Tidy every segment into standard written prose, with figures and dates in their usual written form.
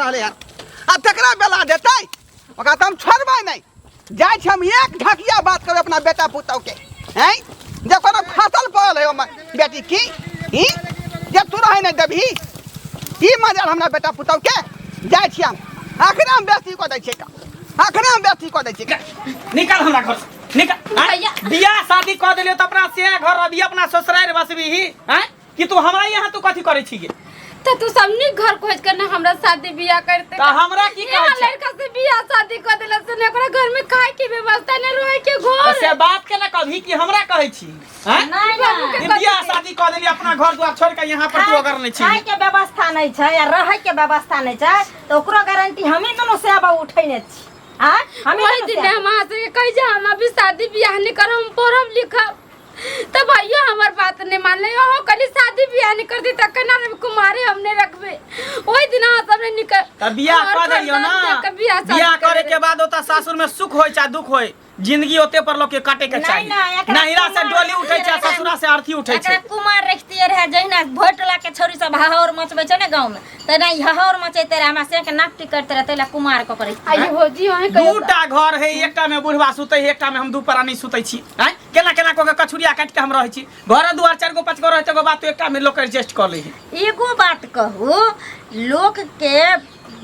रहलै हन आ तकरा बेला देतै ओकरा तऽ हम छोड़बै नहि जाइ छी हम एक ढकिया बात करबै अपना बेटा पुतौहके हैं जे कोनो फसल पड़ल है ओहिमे बेटी की ई जे तू रहै नहि देबही ई मजा हमरा बेटा पुतौहके जाइ छी हम अखने हम बेसी कऽ दै छियै अखने हम बेसी कऽ दै छियै निकल हमरा घर से निकल आँय? भैया। बियाह शादी कऽ देलियो तऽ अपना से घर रहबी अपना ससुरारि बसबी आँय कि तू हमरा यहाँ तू कथी करै छी गे तो तू सब नीक घर खोज कर ना हमरा शादी बियाह करते तऽ हमरा की कहै यहाँ छै लड़का से बियाह शादी कर देला से ने ओकरा घर में खाए के व्यवस्था ने रहे के तऽ घर से बात के ना कभी कि हमरा कहै छी आँय? नहीं बाबू के ई कथी बियाह के? शादी कऽ देली अपना घर द्वार छोड़ के यहाँ पर तू अगर नहीं छी खाय के व्यवस्था नहीं छै आ रहै के व्यवस्था नहीं छै तऽ ओकरो गारंटी हमी दुनू सेवा उठैने छी आ हमी वही दुनू दिन सेवा। हम अहाँ से कही जे हम अभी शादी बियाह नहीं करब हम पढ़ब लिखब तो भैया हमर बात नहीं मानले अहो कहली शादी बियाह नहीं करती त केना रही कुमारी हम नहीं रखबे ओहि दिन अहाँ सब ने निकल तऽ बियाह घर कऽ देलियौ ना खानदान देख के बियाह शादी बियाह करे करे के बाद ओतऽ सासुर में सुख होय चाहे दुख होय जिंदगी ओते पर लोग के काटे के नहीं, चाही नहीं, एकरा नहिरा से कुमार डोली उठै छै आ ससुरा से अर्थी उठै एकरा छै कुमार रखतियै रहे जहिना भोर टोला के छौरी सब हाहौर मचबै छै ने गाँव में तहिना ई हाहौर मचैते रहे हमरा से के नाक टिकटते रहे तैला कुमार कऽ के रखतियै आइए भौजी अहीं कहियो दूटा घर है एकटा में बुढ़वा सुतै है एकटा में हम दू प्राणी सुतै छी आँय केना केना कऽ के कछुरिया काटि के हम रहै छी घर दुआर चारि गो पाँच गो रहै एगो बात एकटा में लोक एडजस्ट कऽ लै है एगो बात कहू लोक के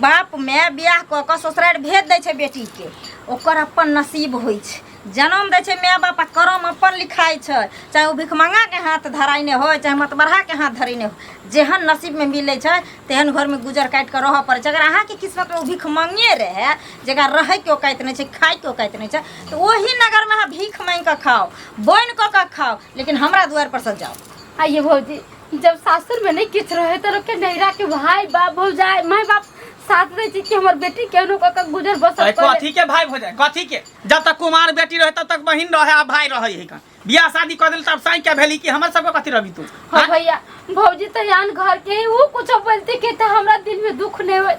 बाप माय बियाह कऽ कऽ ससुरारि भेज दै छै बेटीके ओकर अपन नसीब होइ छै जनम दै छै माय बाप आ करम अपन लिखाइ छै चाहे ओ भिखमङ्गाके हाथ धराइने होइ चाहे मतबरहाके हाथ धरेने होइ जेहन नसीबमे मिलै छै तेहन घरमे गुजर काटि कऽ रहऽ पड़ै छै अगर अहाँके किस्मतमे ओ भिखमङ्गे रहै जकरा रहैके औकात नहि छै खाइके औकात नहि छै तऽ ओही नगरमे अहाँ भीख माँगि कऽ खाउ बोनि कऽ कऽ खाउ लेकिन हमरा दुआरिपर सँ जाउ आइए भौजी जब सासुर में नहीं किछु रहे तो लोग के नैहरा के भाई बाप भौजाई माय बाप साथ दै छै कि हमर बेटी केहनो कऽ के गुजर बसर अरे करे कथी के भाई हो जाए कथी के जब तक कुमार बेटी रहे तब तक बहिन रहे आ भाई रहे है का बियाह शादी कर दिल तब साई क्या भेली कि हमर सबके कथी रहबी तू हाँ हाँ? भैया भौजी तो यान घर के ही वो कुछ बोलते के तो हमरा दिल में दुख नहीं होए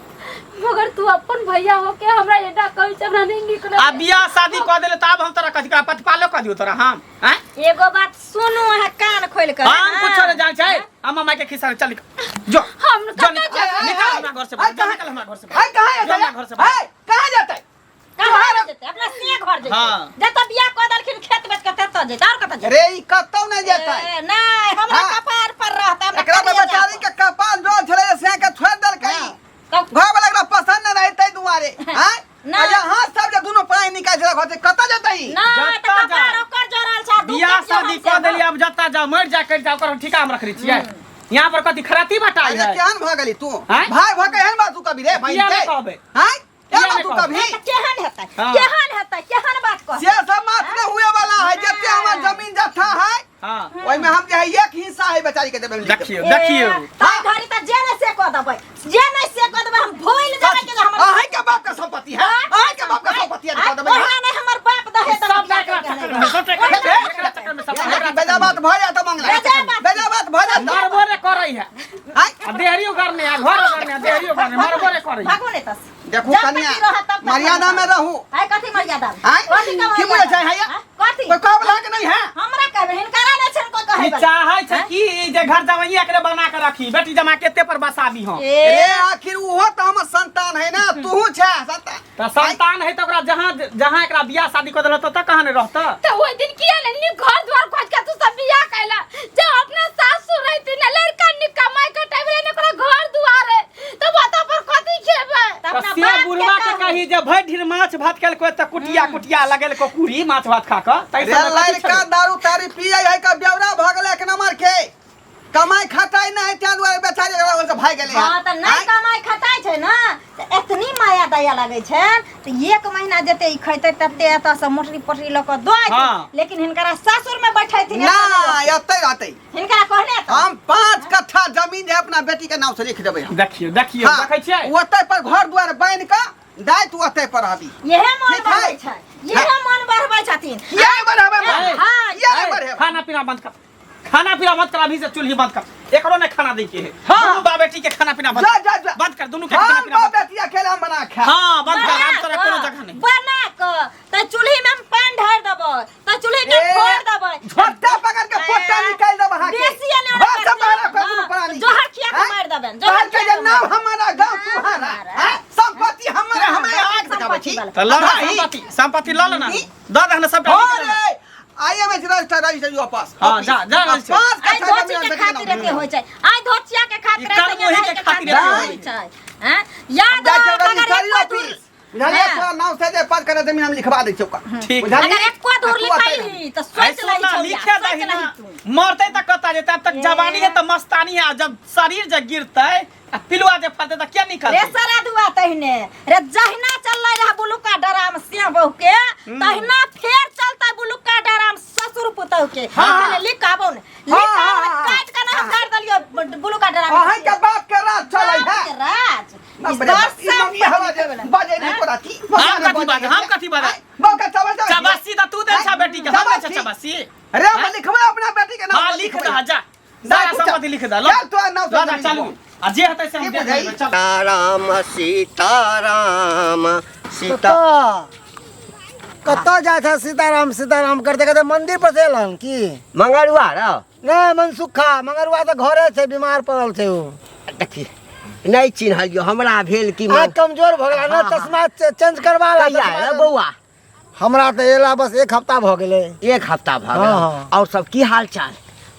मगर तू अपन भैया हो के हमरा एडा कही से हमरा नहीं निकले आ बियाह शादी कर दिले तब हम तोरा कथी का पतिपालो कर दियो तोरा हम हैं एगो बात सुनू अहाँ कान खोलि कऽ हम कुछ नहीं जान छै हम मामा के खिस्सा चल निकल जो हम जो कतऽ निकल जेबै? निकल हमरा घर से बाहर, जो निकल हमरा घर से बाहर। आय कहाँ जो हमरा घर से बाहर। आय कहाँ जेतै कहाँ जेतै अपना से घर जेतै हाँ। जतऽ बियाह कऽ देलखिन खेत बेच कऽ ततऽ जेतै आओर कतऽ जेतै रे ई कतौ नहि जेतै ए, नहि हमरा हाँ। कपार पर रहतै हमरा एकरा पर करिया बेचारी जात। के कपाल जोर छलै से के छोड़ देलकै हाँ, तब घर वाला एकरा पसंद नहि रहै ताहि दुआरे आय ना। आ यहाँ सब जे दुनू प्राणी निकालि देलक होतै कतऽ जेतै ई? नहि तऽ जतऽ कपार जाए। ओकर जोड़ल छै आ दू बियाह कट जोड़ल शादी छै कऽ देली अब जत्ता जाओ मर जा कटि जा ओकर हम ठीका हम रखने छियै यहाँ पर कथी खराती बटाई अरे है केहन भऽ गेली तू आँय? भाय भऽ के एहन बात तू कभी रे बहिन किया के नहि कहबै? आँय किया एहन बात नहि तू कहबै? कभी तऽ केहन हेतै हाँ। केहन हेतै केहन बात कहतै से सब बात नहीं हुए वाला है जते हमर जमीन जत्था है हाँ ओहिमे हम जे है एक हिस्सा है बेचारी के देबै देखियौ देखियौ ताहि घड़ी तऽ जे नहि से कऽ देबै जे नहि से कऽ देबै हम भूलि जेबै कि जे हमर अहीं के बाप के संपत्ति है अहीं के बाप के संपत्ति है कऽ देबै ओहिना नहि हमर बाप दहे सब एकरा चक्कर में सब एकरा चक्कर में सब एकरा बेजा बात भऽ जात मंगला बेजा बात। बेजा बात भऽ जात मरबो रे करै है आँय? आ देहरियो करने आ घर करने आ देहरियो करने मरबो रे करै है भागो नहि तस देखू जब तक कन्या ई रहत तब तक मर्यादा में रहू आइ कथी मर्यादा आँय? कथी के की बुझै छै हैया आँय? कथी कोई कहै वाला के नहीं है हमरा कहबै हिनकरा नहि छनि कोई कहै ई चाहै छै कि जे घर जवैया एकरे बना के रखी बेटी जमा केते पर बसाबी हम ए रे आखिर उहो तऽ हमर संतान है ना तूहू छै संतान त संतान है त ओकरा जहां जहां एकरा बियाह शादी कर देलक तत कहाँ नहीं रहता तो ओहि दिन किया ने नी घर द्वार खोज के तू सब बियाह कैला जब अपना सासुर रहती ना लड़का नी कमाई कटाई वाला ने ओकरा घर द्वार है तो बता पर कथी खेबै तऽ त अपना से बाप के बुढ़वा के कहू। कही जे भरि ढेर माछ भात खेलको त कुटिया कुटिया लगेल को कुरी माछ भात खा क तै रे सब लड़का दारू तारी पियै है का बेवरा भऽ गेलै एक नंबर के कमाई खटाई नहीं है ताहि दुआरे बेचारी एकरा ओहिसँ भागि गेलै हाँ तऽ नहि कमाई खटाइ छै ने तऽ एतनी माया दया लगै छै तऽ एक महीना जते ई खैतै तते एतऽ से मोटरी पोटरी लऽ कऽ दऽ अयथिन। हाँ। लेकिन हिनकरा सासुरमे बैठैथिन एतऽ ना नहि रहथिन। एतै रहतै हिनकरा कहने तऽ हम 5 कट्ठा जमीन जे अपना बेटी के नाम से लिख देबै हम देखियो देखियो हाँ, देखै छियै ओतै पर घर दुआर बान्हि कऽ दाय तू ओतै पर रहबी इहे मन ठीक है। बढ़बै छै इहे मन बढ़बै छथिन किया नहि बढ़ेबै ए, हाँ, किया नहि ए, बढ़ेबै खाना पीना बंद कर खाना पीना मत कर अभी से चूल्ही बंद कर एकरो ने खाना दै के है हाँ। दुनू बा बेटी के खाना पीना बंद जा जा जा बंद कर दुनू के खाना हम पीना बाप बंद बेटी अकेला हम बना खा हाँ बंद कर आब तोरा कोनो बना जगह नहीं बना कऽ तऽ चूल्ही में हम पानि ढारि देबै तऽ चूल्ही के ए, फोड़ देबै झोटा पकड़ के पोटा निकाल देब अहाँ के बेसी एने ओने घर से बाहर कर दुनू हाँ, प्राणी जोहर खिया के हैं? मारि देबनि, जोहर कहलकै खिया जे के नाम मारि हमारा गाँव तुम्हारा हमारा। हैं? चल त ल भाई। संपत्ति संपत्ति ल ले ना ई? दऽ दह ना सबटा हो लिख दे ना। रे I am S register register वापस हाँ, जा, जा रजिस्टर। पांच आइ कट्ठा धोची जमीन के बेटी के खातिर नाम एते होइ छै आइ धोचिया के खातिर ई कलमोही एते के खातिर एते एते होइ छै हैं याद जाइ छै रख, अगर रजिस्ट्री एको ऑफिस धूर बुझलियै हाँ। तोरा नाम से जे पाँच कट्ठा जमीन हम लिखवा दै छियौ ओकर ठीक। बुझलियै? अगर एको आ धूर तू अतै लिखैली तऽ ऐ सोच लही सुन ना, छौड़ा लिखे सोच दही ना लही तू मरते तऽ कतऽ जेतै अब तक जवानी है तऽ मस्तानी है आ जब शरीर जे गिरतै आ पिलुआ जे फड़तै तऽ के रे निकलतै सरा दुआ तहिने रे जहिना चललै रह बुलुका डराम सिंह बहू के तहिना फेर चलतै बुलुका डराम ससुर पुतहु के हाँ। कने लिख आबो ने लिख हाँ, आबो ने, हाँ, काट के ना कर देलियो बुलुका डराम अहीं के बाप के राज चलै बाप है के राज बाप ई रे बाप, दस ई साल मम्मी हवा जे बाजे नहीं कोरा थी हम कथी बाजे, हम कथी बाजे? बाप के चबल चबल चबासी तऽ तू देल छा बेटी के हम देल छा चबासी अरे हम लिखबै अपना बेटी के नाम हाँ पर लिख लिखबै। दह जा सारा जा, संपत्ति लिख दह ल चल तोरा नाम से ल जा जमीन चलू आ जे हेतै से हम की देख बुझाई? लेबै चल सीताराम सीताराम सीता कतऽ जाइ छै सीताराम सीताराम करते करते मंदिर पर से एलन की मंगरुआ रह नहि मनसुखा मंगरुआ तऽ घरे छै बीमार पड़ल छै ओ देखी नहि चिन्हलियो हमरा भेल कि आँखि कमजोर भऽ गेला ने चश्मा चेंज करवा ला कहिया चश्मा रे बौआ हमरा तऽ एला बस एक हफ्ता भऽ गेलै एक हफ्ता भऽ हाँ, गेल हाँ। और सब की हाल चाल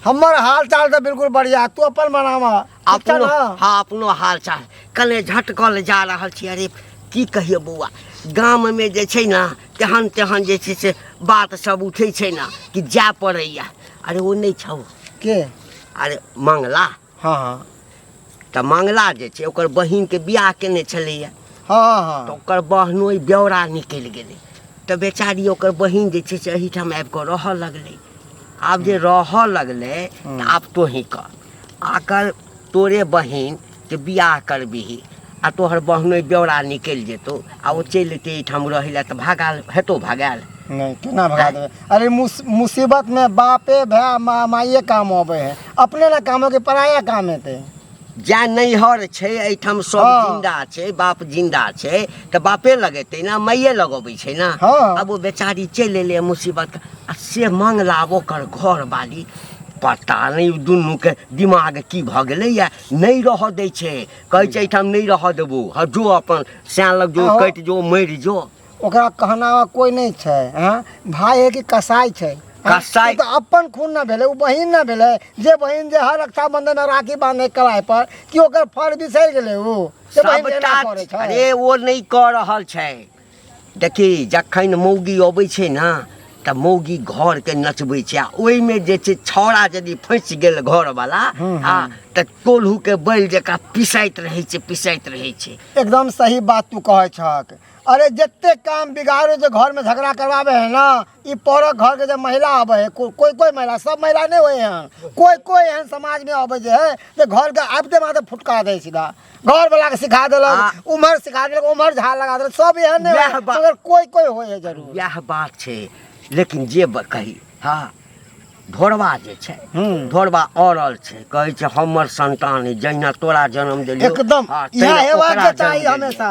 हमर हाल चाल तऽ बिल्कुल बढ़िया तू अपन बनावा ठीक छौ अपनो ने हाँ अपनो हाल चाल कने झटकल जा रहल छी अरे की कहियो बौआ गाममे जे छै ने तेहन तेहन जे छै से बात सब उठै छै ने कि जाय पड़ैया अरे ओ नहि छौ के अरे मंगला हाँ हाँ तऽ मंगला जे छै ओकर बहिनके बियाह केने छलैया हाँ हाँ तऽ ओकर बहनोइ ब्यौरा निकलि गेलै तऽ बेचारी ओकर बहिन जे छै से एहिठाम आबि कऽ रहऽ लगलै आब जे रहऽ लगलै तऽ आब तोही कर आकर तोरे बहिनके बियाह करबिही आ तोहर बहनोइ ब्यौरा निकलि जेतौ आ ओ चलि एतै एहिठाम रहै लए तऽ भागाल हेतौ भगायल नहीं केना भगा देबै अरे मुसीबत में बापे भाय माइए काम अबै है अपने ना काम के पराया काम हेतै जा नैहर छै एहिठाम सब जिंदा छै बाप जिंदा छै तऽ बापे लगेतै ने माइए लगबै छै ने आब ओ बेचारी चलि एलै मुसीबत आ से मंगला ओकर घरवाली पता नहि दुनूके दिमाग की भऽ गेलैए नहि रहऽ दै छै कहै छै एहिठाम नहि रहऽ देबौ हँ जो अपन सैं लग जो कटि जो मरि जो ओकरा कहनावा कोई नहीं छै हाँ भाई है कि कसाई छै हाँ? कसाई ओ तऽ अपन खून ना भेलै ओ बहिन ना भेलै जे बहिन जे हर रक्षाबंधन में राखी बांधे कलाई पर कि ओकर फर बिसरि गेलै ओ जे बहिन सबटा एना करै छै अरे ओ नहि कऽ रहल छै देखी जखन मौगी अबै छै ने तऽ मौगी घरके नचबै छै आ ओहिमे जे छै छौड़ा यदि फँसि गेल घरवला आ तऽ कोल्हूके बैल जकाँ पिसाइत रहै छै पिसाइत रहै छै एकदम सही बात तू कहै छक अरे जते काम बिगाड़ो जे घर में झगड़ा करवावे है ना ई परक घर के जे महिला आवे है कोई कोई महिला सब महिला नहीं होए हैं कोई कोई एहन समाज में आवे जे है जे घर के आबिते माते फुटका दे सीधा घर वाला के सिखा देलक उम्हर सिखा देलक उम्हर झाड़ लगा देलक सब एहन नहीं वएह होए बात। मगर कोई कोई होए है जरूर इएह बात छै लेकिन जे कही हँ ढोरबा जे छै ढोरबा अड़ल छै कहै छै हमर संतान जहिना तोरा जन्म देलियौ एकदम हँ, इएह तहिना हेबाक ओकरा चाही जन्म देलियै। हमेशा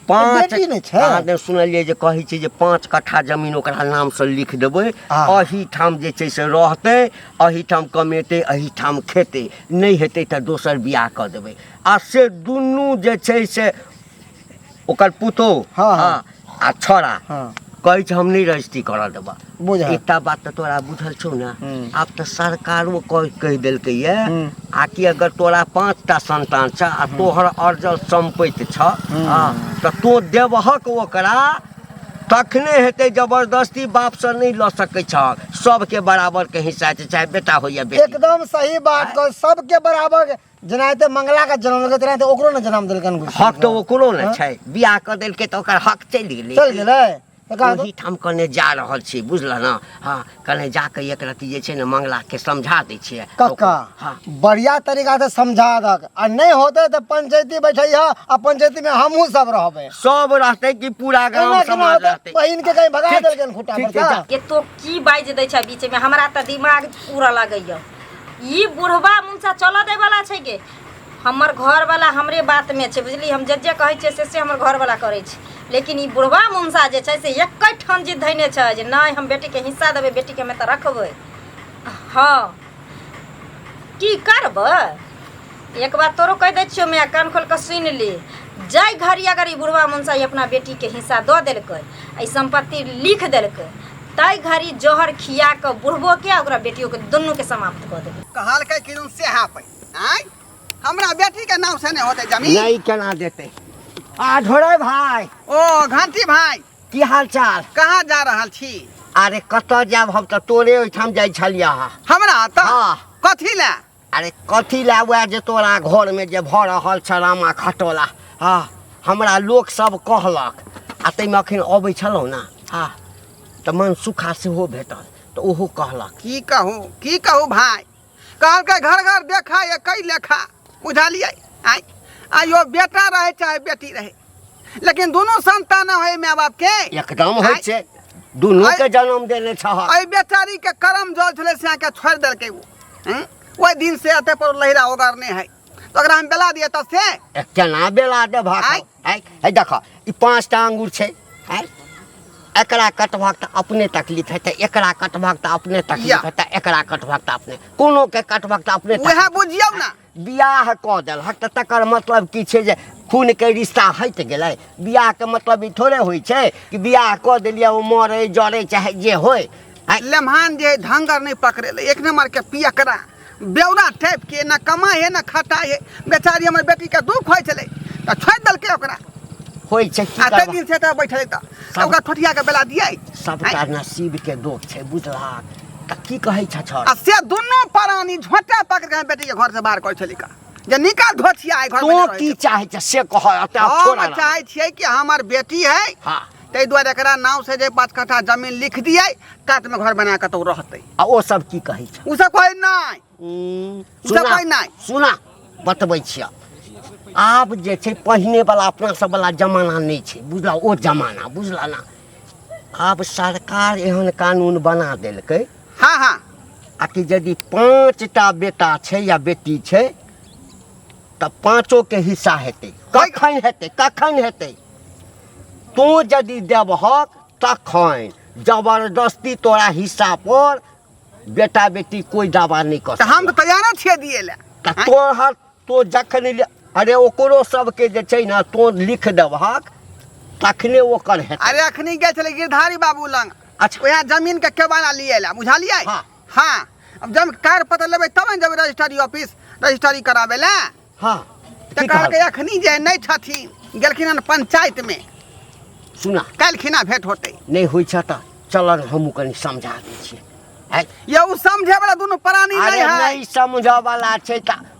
पाँच बेटी नहि छै अहाँ ने सुनलियै जे कहै छै जे 5 कट्ठा जमीन ओकरा नामसँ लिख देबै एहिठाम जे छै से रहतै एहिठाम कमेतै एहिठाम खेतै नहि हेतै तऽ दोसर बियाह कऽ देबै आ से दुनू जे छै से ओकर पुतोहु हाँ, हाँ। आ छौड़ा हाँ। कहै छै हम नहि रजिस्ट्री करऽ देबऽ बुझल। एकटा बात तऽ तोरा बुझल छौ ने हम्म। आब तऽ सरकारो कहि देलकै ये हम्म। आ कि अगर तोरा 5टा संतान छ आ तोहर अर्जल सम्पत्ति छ हँ तऽ तों देबहक ओकरा तखने हेतै जबरदस्ती बापसँ नहि लऽ सकै छह सबके बराबर के हिस्सा छै चाहे बेटा हो या बेटी एकदम सही बात कह सबके बराबर के जेनाहिते मंगला के जन्म देलकै तेनाहिते ओकरो ने जन्म देलकनि घुसि हक तऽ ओकरो ने हँ? छै बियाह कऽ देलकै तऽ ओकर हक चलि गेलै चलि गेलै तऽ कहा ओहिठाम कने जा रहल छी बुझल ने हँ कने जाके एक रति जे छै ने मंगला के समझा दै छियै कक्का हँ बढ़िया तरीका से समझा दक आ नहि होतै तऽ पंचायती बैठै आ पंचायती में हमहूँ सब रहबै सब रहतै कि पूरा गाँव एना केना समाज होतै रहतै बहिन के कहीं भगा ठीक देलकनि खूटा ठीक पर छै, का? जा। के तो की बाजि दै छै बीचमे हमरा तऽ दिमाग उड़ऽ लगैया ई बुढ़बा मुनसा चलऽ दै वाला छै गे हमर घरवाला हमरे बातमे छै बुझली हम जे जे कहै छियै से से हमर घरवाला करै छै लेकिन ई बुढ़बा मुनसा जे छै से एके ठाम जिद धयने छै जे नहि हम बेटीके हिस्सा देबै बेटीके हम एतऽ रखबै हँ की करबै एक बात तोरो कहि दै छियौ माय कान खोलि कऽ सुनि ले जाहि घड़ी अगर ई बुढ़वा मुनसा अपना बेटीके हिस्सा दऽ देलकै, ई सम्पत्ति लिख देलकै, ताहि घड़ी जहर खिया कऽ बुढ़बोके आ ओकरा बेटियोके दुनूके समाप्त कऽ देबै। कहलकै कि से पे आँय हमरा बेटी के नाम से नहीं होते जमीन। नहीं केना देते। आ ढोरे भाई। ओ घंटी भाई, की हाल चाल? कहाँ जा रहल छी? अरे कतऽ जायब हम, तऽ तोरे ओहिठाम जाइ छलियै। हमरा तऽ? हाँ। कथी लए? अरे कथी लए, वएह जे तोरा घरमे जे भऽ रहल छ रामा खटोला। हाँ, हमरा लोक सब कहलक, आ ताहिमे अखन अबै छलहुँ ने, हाँ तऽ मनसुखा सेहो भेटल, तऽ ओहो कहलक। की कहू, की कहू भाई, कहलकै घर घर देखा एक लेखा, बुझलियै? आइ आइयो बेटा रहे चाहे बेटी रहे, लेकिन दुनू संतान है माय बाप के। एकदम होइ छै, दुनू के जन्म देने छह। एहि बेचारी के करम जल छलै से अहाँके छोड़ि देलकै ओ। ओहि दिन से एते पर लहिरा ओगरने है, तऽ ओकरा हम बेला दिए तऽ से केना बेला देबहक? आइ। आइ हे देख, ई 5टा अंगूर छै, आइ एकरा कटबहक तऽ अपने तकलीफ हेतै, एकरा कटबहक तऽ अपने तकलीफ हेतै, एकरा कटबहक तऽ अपने, कोनो के कटबहक तऽ अपने। उएह बुझियौ ने। बियाह कऽ देलहक तऽ तकर मतलब की छै जे खूनके रिश्ता हटि गेलै? बियाहके मतलब ई थोड़े होइ छै कि बियाह कऽ देलियै ओ मरै जरै चाहे जे होइ। लेमहान जे ढंगर नहीं पकड़ेले, एक नंबर के पियकरा बेौरा टाइप के, न कमाइ है न खटाइ है। बेचारी हमर बेटी के दुख होइ छलै तऽ छोड़ि देलकै ओकरा। होइ छै की आ ताहि करबह? दिन से तऽ बैठल तऽ ओकरा ठोठिया के बेला दियै। सबटा नसीब के दोष छै, बुझलहक? तऽ की कहै छ छर? आ से दुनू प्राणी झोंटा पकड़ के बेटी के घर से बाहर करै छलै का जे निकाल धोछिया घर में तों नहीं रहै की छै। चाहै छ से कह, एतऽ हम छोड़ ना। चाहै छियै कि हमर बेटी है, हाँ, ताहि दुआरे एकरा नाव से जे 5 कट्ठा जमीन लिख दियै, कात में घर बना के तो रहतै। आ ओ सब की कहै छ? ओ सब कहै नहि। ओ सब सुना, कहै नहि। सुना, बतबै छियह। आब जे छै पहिने वाला अपना सब वाला जमाना नहि छै, बुझला? ओ जमाना बुझला ना? आब सरकार एहन कानून बना देलकै। हाँ हाँ। आ कि यदि 5टा बेटा छै या बेटी छै तऽ पाँचो के हिस्सा हेतै। कखन हेतै? कखन हेतै? तोँ यदि देबहक तखन। जबरदस्ती तोरा हिस्सा पर बेटा बेटी कोई दावा नहीं कर तऽ हम सकल। तऽ तैयारे छियै दियै लए। तऽ तोहर तो जखन अरे ओकरो सबके जे छै ने, तो लिख देबहक तखने ओकर हेतै। अरे अखनी गेल छलै गिरधारी बाबू लंग। अच्छा। वएह जमीन के केवाला लिए ला, बुझलियै? हाँ। हाँ, अब जब कार पत्र लेबै तब ने जेबै रजिस्ट्री ऑफिस रजिस्ट्री कराबै लए। हाँ। तऽ की कहलकै कहल? अखनी जे नहि छथिन, गेलखिन हन पंचायत में। सुना, काल्हि खिना भेंट होतै। नहि होइ छ तऽ चल ने, हमहूँ कनि समझा दै छियै। आँय? ये उ समझे वाला दुनू प्राणी अरे नहीं है। नहि समझऽ वाला छै तऽ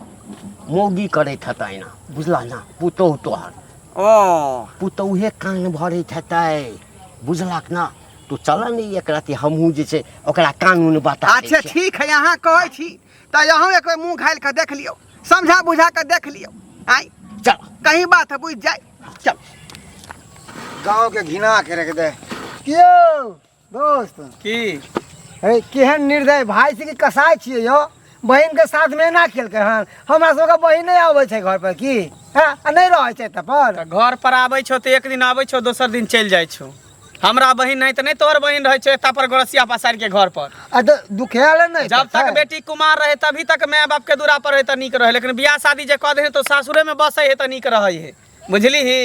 मौगी करैत हेतै ना, बुझलह ना? पुतोहु तोहर। ओ पुतोहे कान भरैत हेतै, बुझलक ना? तू चल ने एक राति, हमहूँ जे छै ओकरा कानून बता दै अच्छा छियै। ठीक है, अहाँ कहै छी तऽ अहूँ एक बेर मुँह घायल कऽ देख लियौ, समझा बुझा कऽ देख लियौ। आँय चल, कहीं बात बुझि जाय। चल, गाँव के घिना के रख दे। कियो दोस्त की हे, केहन निर्दय भाई से कि कसाई छियै यौ? बहिन के साथ में एना केलकै हन। हमरा सबके बहिन नहि आबै छै घर पर की? हँ, आ नहि रहै छै एतऽ पर। तऽ घर पर आबै छौ तऽ एक दिन आबै छौ, दोसर दिन चलि जाइ छौ। हमरा बहिन नहीं तऽ नहि तोहर बहिन रहै छौ एता पर गोरसिया पसारि के घर पर। आ तऽ दुखेल नहि जब तक बेटी कुमार रहे तभी तक माय बाप के दूरा पर रहे तऽ नीक रहे, लेकिन बियाह शादी जे कऽ दे तो सासुरे में बसै है तऽ नीक रहै है, बुझली ही?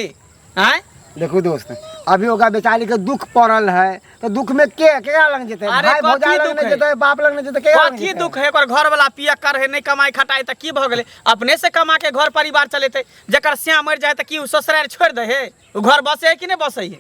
आँय देखू दोस्त, अभी ओकरा बेचारी के दुख पड़ल है तऽ दुख में के केकरा लग जेतै? अरे भाई भौजाई कथी लग दुख नहि है? जेतै, बाप लग नहि जेतै, केकरा लग कथी जेतै? दुख है? ओकर घर वाला पियक्कर है, नहीं कमाई खटाई तऽ की भऽ गेलै? अपने से कमा के घर परिवार चलेतै। जकर स्या मरि जाए तऽ की ओ ससुरारि छोड़ि दै है? ओ घर बसै है कि नहि बसै है?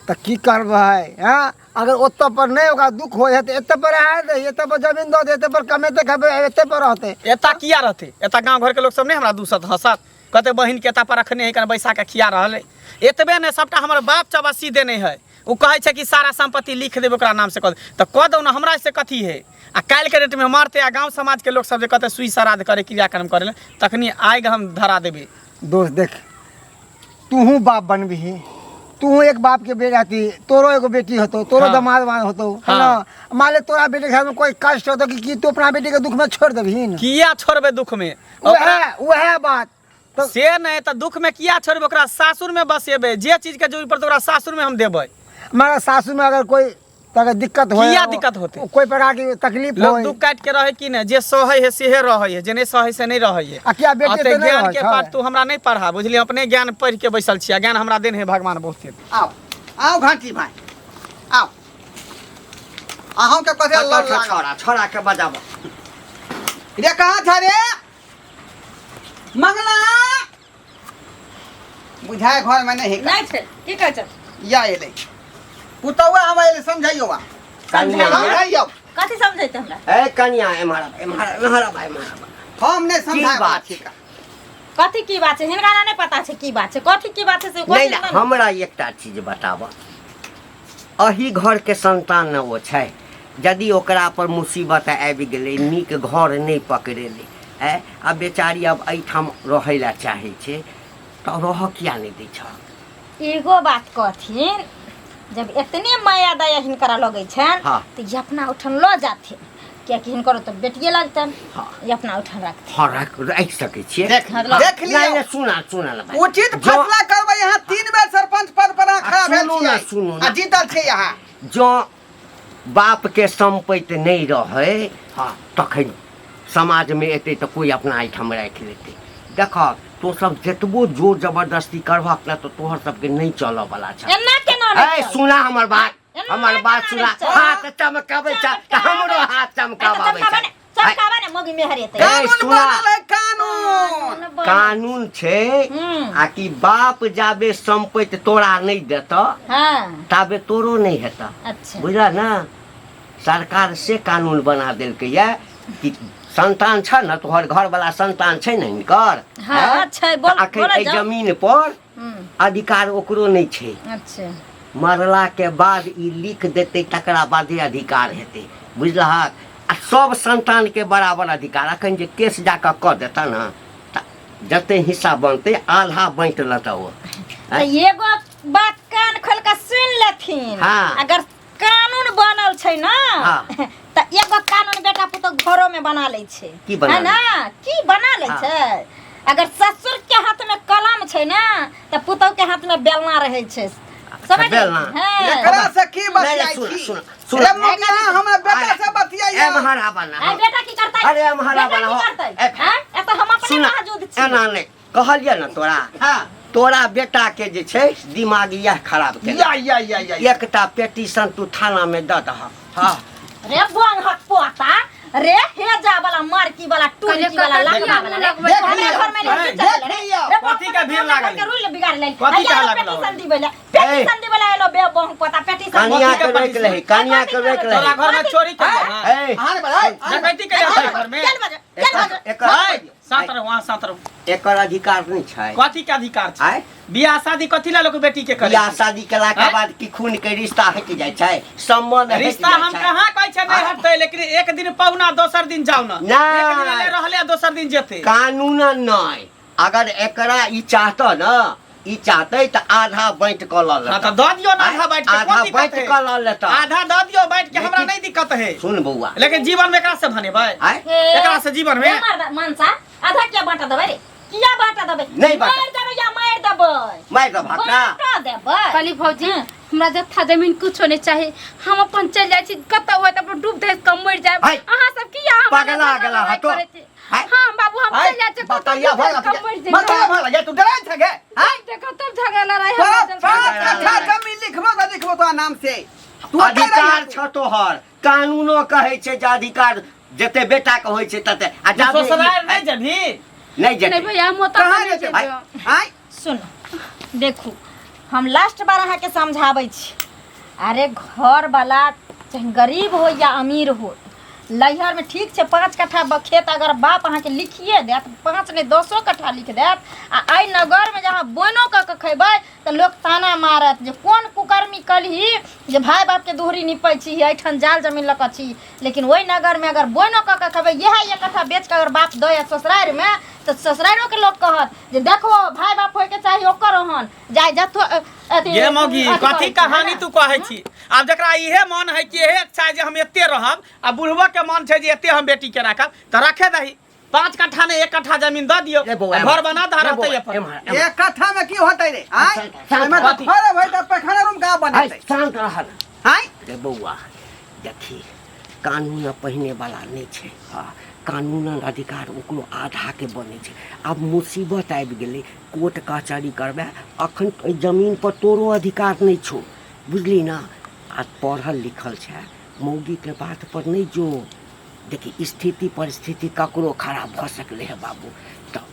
तऽ की करबै? हँ, अगर ओतऽ पर नहि ओकरा दुख होइ है तऽ एतऽ पर आए दे, एतऽ पर जमीन दऽ दे, एतऽ पर कमेतै खेबै, एतऽ पर रहतै। एतऽ किया रहतै? एतऽ गाँव घरके लोक सब नहि हमरा दूसत हँसत, कहते बहिन के एतऽ पर रखने है, कने बैसा के खिया रहल है। एतबे नहि, सबटा हमर बाप चौबस्सी देने है। ओ कहै छै कि सारा सम्पत्ति लिख देबै ओकरा नाम से कऽ दे, तऽ कऽ दौ ने, हमरा से कथी है? आ काल्हिके डेटमे मरतै आ गाँव समाजके लोक सब जे कहतै सुइ श्राद्ध करे क्रियाक्रम करे लए, तखनी आगि हम धरा देबै। दोस्त देख, तूहू बाप बनबिही, तूहू एक बाप के बेटा थी, तोरो एगो बेटी होतो, तोरो हाँ। दामाद वाद होतो, है ना? हाँ। मान ले तोरा बेटी के साथ में कोई कष्ट होतो कि तू अपना बेटी के दुख में छोड़ देबही? किया छोड़बै दुख में? वह वह बात तो से नहीं तऽ दुख में किया छोड़बै? ओकरा सासुर में बसेबै, जे चीज के जरूरत पड़तै ओकरा सासुर में हम देबै। हमारा सासू में अगर कोई तऽ दिक्कत होय किया दिक्कत होतै? कोई प्रकार के तकलीफ लोग होय दुख काटि के रहे कि नहि जे सहै है सेहे रहै है जे नहि सहै से नहि रहै है आ किया बेटी अते तऽ नहि ज्ञान रहै के छै? पाठ तू हमरा नहि पढ़ा बुझलियै अपने ज्ञान पढ़ि के बैसल छियै ज्ञान हमरा देन है भगवान बहुते आओ आओ घाटी भाई आओ अहूँ के कथी लड़ लागल छोड़ा छोड़ा के बजाबो रे कहाँ था रे मंगला बुझाए घर में नहीं नहि छै की कहै छै या एलै पुतौआ हम एलै समझाइयो बा कनिया समझाइयो कथी समझैते हमरा ए कनिया एम्हर आब, एम्हर एम्हर आब, एम्हर आब। हम नहीं समझाए की बात ठीक कथी की बात छै हिनका नहि पता छै की बात छै कथी की बात छै से नहि कथी नहि हमरा एकटा चीज बताबऽ अही घरके संतान ने ओ छै यदि ओकरा पर मुसीबत आबि गेलै नीक घर नहि पकड़ेलै आँय आ बेचारी आब एहिठाम रहै लए चाहै छै तऽ रहऽ किया नहि दै छह एगो बात कहथिन जब एतने माया दया हिनकरा लगै छनि हाँ। तऽ ई अपना ओहिठाम लऽ जाथिन कियाकि हिनकर तऽ बेटिए लगतनि हाँ। ई अपना ओहिठाम रखथिन हँ राखि राखि सकै छियै देख देख नहि लियौ नहि सुना सुना ने भाइ। उचित जँ- फैसला करबै यहाँ तीन बेर सरपंच पद पर अहाँ खड़ा भेल सुनू ने, छियै सुनू ने। आ जीतल छियै अहाँ जँ बापके सम्पत्ति नहि रहै हँ तखन समाजमे एतै तऽ कोइ अपना एहिठाम राखि लेतै देखह तोँ सब जतबो जोर जबरदस्ती करबहक ने तऽ तोहर सबके नहि चलऽवला छह एना केना नहि ए चलत? सुना हमर बात एना हमर बात केना सुना नहि चलत? हाथ चमकाबै छ तऽ हमरो हाथ चमकाबै चमकाबै छै ने चमकाबै ने मौगी मेहर एतै ए, कानून सुना। बनल है कानून कानून छै हम्म। आ कि बाप जाबे सम्पत्ति तोरा नहि देतऽ हाँ ताबे तोरो नहि हेतऽ अच्छा बुझल ने सरकार से कानून बना देलकै ये कि संतान छ ने तोहर घरवला संतान छै ने हिनकर हाँ, हैं? छै, बोल- तऽ अखन बोलऽ एहि जाउ। जमीन पर हम्म, अधिकार ओकरो नहि छै अच्छा मरला के बाद ई लिख देतै तकरा बादे अधिकार हेतै बुझलहक आ सब संतान के बराबर अधिकार अखन जे केस जाकऽ कऽ देतऽ ने तऽ जते हिस्सा बनतै आधा बाँटि लेतऽ ओ तऽ एगो बात कान खोल के सुन लेथिन हाँ। अगर कानून बनल छै ना हाँ। तऽ एगो कानून बेटा पुतोह घरो में बना लै छै की बना है ना की बना लै हाँ। छै अगर ससुर के हाथ में कलम छै ना तऽ पुतोह के हाथ में बेलना रहै छै समझ बेलना। हाँ। एकरा से की नहीं, नहीं, बतियाई सुन, छी सुन, सुन। रे मुखिया हमरा बेटा से बतियाई एम्हर आबऽ ना आइ बेटा की करतै अरे एम्हर बेटा आबऽ ना की हो। करतै ए, हैं? एतऽ हम अपने सुन मौजूद छी एना नहि कहलियै ने तोरा हां तोरा बेटा के जे छै दिमाग इएह खराब केलक या या या या एकटा पेटिशन तू थाना में दऽ दहक हां रे बोंग हक पोता रे हेजा वाला मारकी वाला कहलियै टुनकी वाला कतऽ लंगा किया वाला मुँह रे लगबै देख हमरा लियौ। घर में ए, नहीं देख लियौ। रे बोंग कथी के भीड़ लागल? के रुल बिगाड़ लेल कथी के आइया लागल पेटिशन दिबै ले पेटिशन दिबै ले एलो बे बोंग पोता पेटिशन कनिया कथी के के रोकि लही कनिया के रोकि लही तोरा घर में चोरी केलियै हँ? ए, अहाँ ने बड़ाई डकैती केलियै तोरा घर में चल बजा चल बजा एकर ऐ, सात रहो वहाँ सात रहो एकर अधिकार नहि छै कथी के अधिकार छै आँय? बियाह शादी कथी ला लोग बेटी के करे बियाह छै? शादी केला के आँय? बाद की खून के रिश्ता हटि जाइ छै सम्बन्ध हटि रिश्ता जाइ हम छै। कहाँ कहै छै नहि आँय? हटतै लेकिन एक दिन पहुना दोसर दिन जाउ ना नहि। एक दिन एने रहले आ दोसर दिन जेतै कानूनन नहि अगर एकरा ई चाहतऽ ने ई चाहतै तऽ आधा बाँटि कऽ लऽ हाँ लेतऽ तऽ दऽ दियौ ने आधा बाँटि के आधा कोन दिक्कत बाँटि है कऽ लऽ लेतऽ आधा दऽ दियौ बाँटि के हमरा लेकिन- नहि दिक्कत है सुन बौआ लेकिन जीवन में एकरा से भनेबै आँय? एकरा से जीवन में मनसा आधा किया बांटा देबै रे किया बांटा देबै नहि बांटा। मारि देबै या मारि देबै मारि देबहक ना बांटा देबै कहली भौजी हमरा जत्था जमीन कुछो नहीं चाहिए हम अपन चल जाइ छी कतौ होय त अपन डूब धैस के मरि जायब हाय। अहाँ सब किया हमरा पगला झगड़ा गेला लड़ाई हतो। करै छी? हाय। हाँ बाबू हम चल जाइ छी कतौ बताइया डूब भऽ धैस के मरि बताइया जायब भऽ गे तू डराइ छ गे आँय? देखो तब झगड़ा लड़ाई तोरा हमरा जल- पाँच कट्ठा जमीन लिखबो तऽ लिखबो तोरा नाम से तू ओतै अधिकार रहिहे छ तोहर कानूनो कहै छै जे अधिकार जते बेटा के होइ छै तते आ जाबे ई- ससुराल नहि जेबही नहि नहीं जेतै भैया हम ओतऽ कहाँ नहि जेतै जेबै आँय सुनो देखू हम लास्ट बार अहाँके समझाबै छी अरे घरवाला चाहे गरीब हो या अमीर हो लैहरमे ठीक छै 5 कट्ठा खेत अगर बाप अहाँके लिखिए देत 5 नहि 10 कट्ठा लिख देत आ एहि नगरमे जे अहाँ बोनो कऽ के खयबै तऽ लोक ताना मारत जे कोन कुकर्मी कलही जे भाय बापके दोहरी निपै छी एहिठाम जाल जमीन लऽ कऽ छी लेकिन ओहि नगरमे अगर बोनो कऽ के खयबै इएह 1 कट्ठा बेच कऽ अगर बाप दै ससुरारिमे तऽ ससुरारियोके लोक कहत जे देखो भाय बाप होइके चाही ओकर ओहन जाय जथो अथी ये मौगी अथी कथी करै छै, कहानी है तू कहै छी आब जकरा इहे मन है कि इहे इच्छा है जे हम एते रहब आ बुढ़बो के मन छै जे एते हम बेटी के राखब तऽ रखे दही 5 कट्ठा ने 1 कट्ठा जमीन दऽ दियौ रे बौआ, आ घर बना दह रे रहतै बौआ, अपन एम्हर, एम्हर। 1 कट्ठा में की होतै रे आँय शांत एहिमे तऽ कथी? घर भरि तऽ पैखाना रूम कहाँ आइ बनेतै शांत रहल आँय रे बौआ देखी कानून पहिने वाला नहि छै। हँ, कानूनन अधिकार ओकरो आधाके बनै छै। आब मुसीबत आबि गेलै, कोर्ट कचहरी करबै, अखन एहि जमीन पर तोरो अधिकार नहि छौ, बुझली ना? आ पढ़ल लिखल छै, मौगीके बात पर नहि जो। देखी स्थिति परिस्थिति ककरो खराब भऽ सकलै है बाबू। तऽ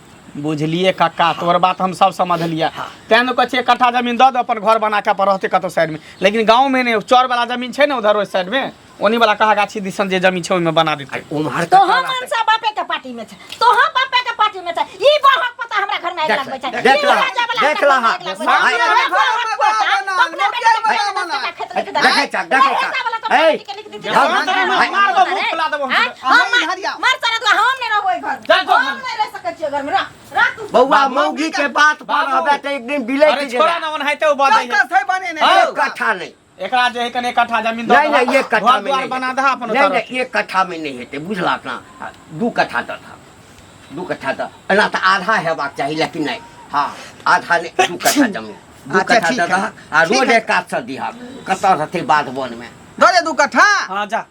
बुझलिए कक्का, तोहर बात हम सब समझलिए। तें ने कहै छियै कट्ठा जमीन दऽ दे, अपन घर बना के अपन रहते कतौ साइड में, लेकिन गाँव में नहि। चौर वाला जमीन छै ने उधर ओहि साइड में, ओनी वाला कहा गाछी दिसन जे जमीन छै ओहिमे बना देतै। उम्हर तो हम मनसा बापे के पार्टी में छै, तो हम बापे के पार्टी में छै। ई बहक पता हमरा घर में आगि देख लगबै छै। देख ई लहा, राजा वाला देख हमरा लहा। घर में आगि लगबै छै। आइ- ई बहक पोता, तो अपना बेटी के घर में 10 कट्ठा खेत लिख देलक। देखै छह, देखै छह। राजा वाला तो अपना ऐ, बेटी के लिख देतै। हम- मार दो, मुँह फुला देबो हम। आँय, हम मार सारा दुआ, हम नहि रहबै घर में। चल, चल। हम नहि रह सकै छियै घर में। रह, रह तू। बौआ मौगी के बात पर बाबू। रहबे तऽ एक दिन बिलैट अरे छोड़ा जेबे। ना, ओनाहिते ओ बजै है। चौकस है बने हाँ। ने एक कट्ठा नहीं। एकरा जे है कने एक कट्ठा जमीन दऽ नहीं दहक, नहीं, एक कट्ठा घर में द्वार नहीं बना हेतै। दह अपन नहीं ओतऽ नहीं, एक कट्ठा में नहीं हेतै, बुझलक ना? हाँ, 2 कट्ठा दऽ दहक, 2 कट्ठा दऽ। एना तऽ आधा हेबाक चाही, लेकिन नहीं, हाँ आधा नहीं, 2 कट्ठा जमीन, 2 अच्छा, कट्ठा ठीक दऽ है। दहक। आ ठीक रोड है। एक कात से दिहक, कतऽ रहतै बाध वन में। दऽ दे 2 कट्ठा। हाँ जा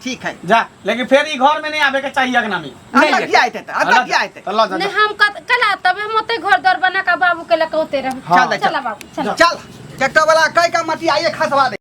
ठीक है जा, लेकिन फेर ई घर में नहीं आबे के चाहिए अगना में। नहीं अतः किया आते अतः किया आते? तऽ लऽ जा। नहीं हम कला तबे हम ओते घर द्वार बना के बाबू के लके ओते रहब। चल दे, चला बाबू चला। चल ट्रैक्टर वाला कह के मटिया ये खसवा दे।